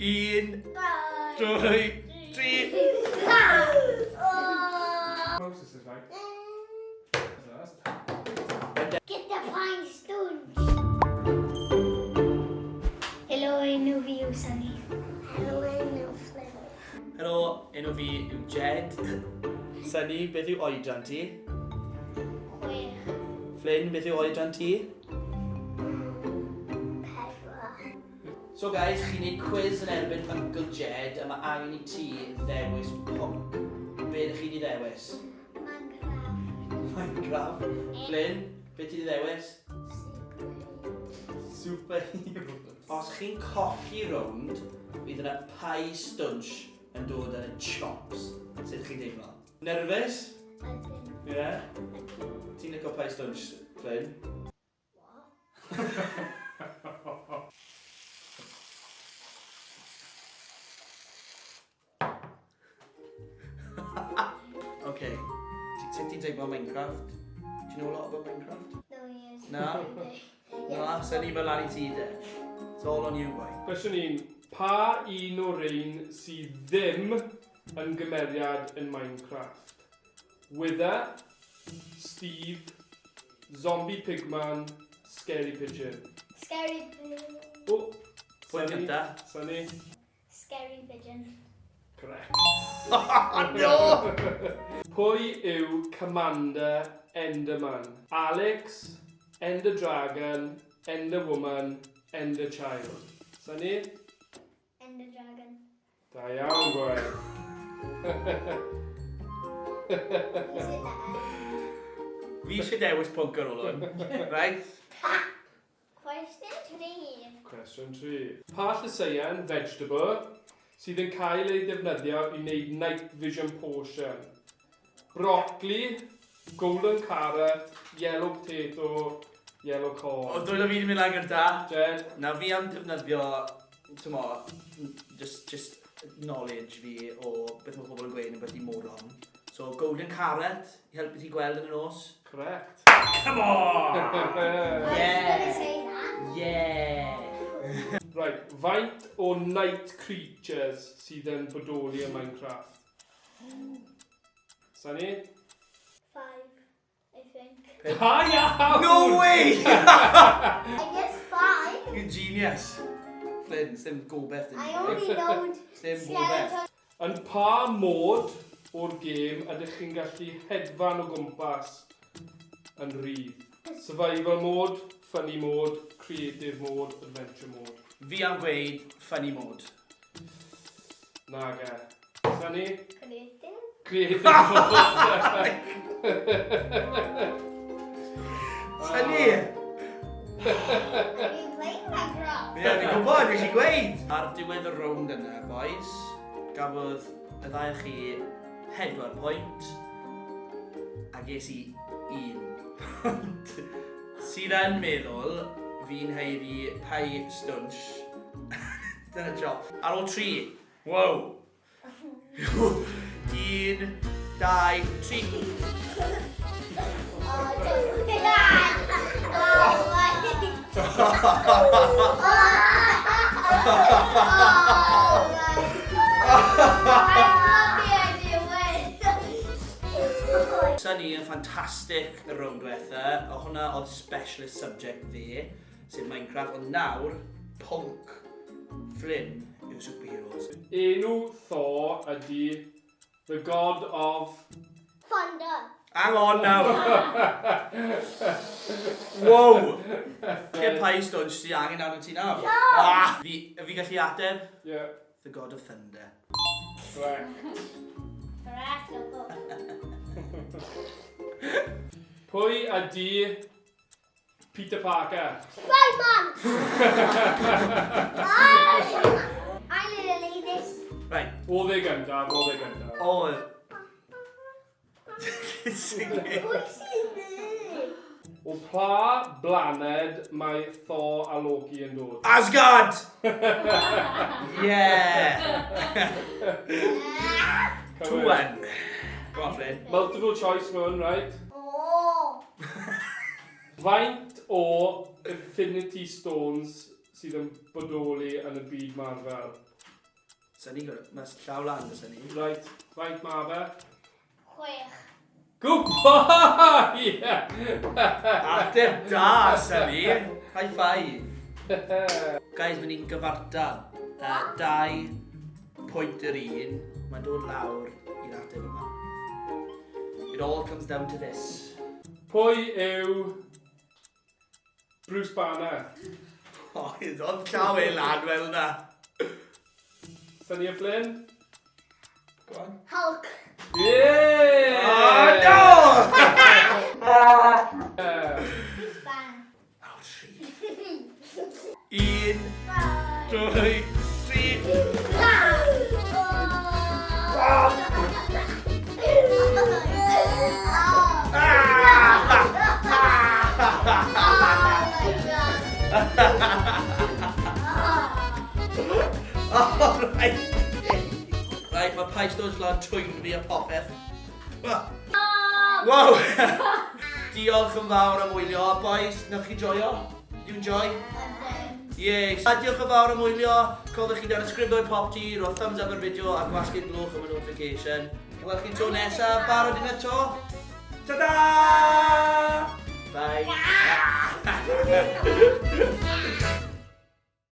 Un, dwy, tri. Moses is like... Get the pine stone. Helo, enw fi yw Sunny. Helo, enw Flynn. Helo, enw fi yw Jed. Sunny, beth yw oedran ti? 6. Flynn, beth yw oedran ti? 4. So guys, chi'n neud quiz yn erbyn Uncle Jed a mae angen i ti ddewis pwnc. Be ydych chi wedi ddewis? Minecraft. Minecraft. Flynn, be ti wedi ddewis? Superhero. Os chi'n colli rownd, fydd yna pie stwnsh yn dod yn y chops. Sut chi'n teimlo? Nervous? Ydyn. Ie? Yeah? Ti'n licio pie stwnsh, Flynn? What? OK. Sut ti'n teimlo Minecraft? Do you know a lot about Minecraft? No, yes. Na? Na, sy'n ni'n mynd lan i ti de. It's all on you, boy. Cwestiwn 1. Pa un o'r rhain sydd ddim yn gymeriad yn Minecraft? Wither, Steve, Zombie Pigman, Scary Pigeon. Scary Pigeon. O, Pwynt Sunny. gynta. Sunny. Scary Pigeon. Correct. Oh, no! Pwy yw Commander Enderman? Alex, Ender Dragon, Ender Woman, Ender Child. Sunny? Ender Dragon. Da iawn, boi. Who's in the end? Fi eisiau dewis pwnc ar ôl hwn. Right? Question 3. Cwestiwn 3. Pa llysieuyn, vegetable, sydd yn cael ei ddefnyddio i wneud night vision potion? Broccoli, golden carrot, yellow potato, yellow corn. O, dwylo fi wedi mynd lan gynta. Jed? Na fi am defnyddio, t'mo, just knowledge fi o beth mae pobl yn gweud yn beth i moron. So, golden carrot, i helpu ti gweld yn y nos. Correct. Come on! I was Yeah. gonna say that. Yeah! Right, faint o night creatures sydd yn bodoli yn Minecraft? Sunny? 5, I think. Da iawn! No way! I guess 5. You're genius. Flynn, sdim gobeth dim. I only know Sdim gobeth. skeleton. Yn pa mod o'r gêm ydych chi'n gallu hedfan o gwmpas yn rhydd? Survival mode, funny mode, creative mode, adventure mode. Fi am gweud funny mode. Naga. Sunny? Creative. Creative mode. Sunny! Have you played Minecraft? Ie, fi'n gwybod, nes i gweud! Ar diwedd y rownd yna, boys, gafodd y ddau o chi 4 pwynt, a ges i 1 pwynt. Sydd yn meddwl fi'n haeddu pie stwnsh. Dyna job. Ar ôl 3. Wow! 1, 2, 3. Oh, don't. Oh, my. Oh, my. I love the idea. Wait. Sunny yn ffantastig y rownd diwetha. O hwnna oedd specialist subject fi, sef Minecraft. Ond nawr, pwnc Flynn yw superheroes. Enw Thor ydy The God of... Thunder. Hang on now! Wow! Lle pie stwnsh sydd angen arno ti nawr? No! Ah, fi gallu ateb? Yeah, The God of Thunder. correct. Correct, Uncle. Pwy ydy Peter Parker? Spider-Man! I literally this. Right. Oedd e gyntaf, oedd e gyntaf. O. Pwy sy'n ddu? O pa blaned mae Thor a Loki yn dod? Asgard! Yeah! 2-1. Go on, Flynn. Multiple choice mewn, right? Oh. Faint o Infinity Stones sydd yn bodoli yn y byd Marvel? Sunny, mae llaw lan 'da Sunny. Right, faint ma fe? 6. Gwybod! Yeah! Ateb da, Sunny. High five. Guys, mae ni'n gyfartal. 2 pwynt yr un. Mae'n dod lawr i'r ateb yma. It all comes down to this. Pwy yw Bruce Banner? O, oedd llaw e lan fel na. Sunny a Flynn? Go on. Hulk. Yeah! Oh, no! Yeah. Bruce Banner. Ar ôl tri. Un, dwy, tri. Oh. Oh my God. Oh, right. Right, mae pie stones lan trwyn fi a popeth. Wow! Diolch yn fawr am wylio. Boys, newch chi joio? Did you enjoy? Yes. A diolch yn fawr am wylio. Cofiwch chi danysgrifio i Popty, rho thumbs up ar fideo a gwasgu'r gloch am y notification. Welch chi tro nesaf, barod un eto. Ta-da! Bye.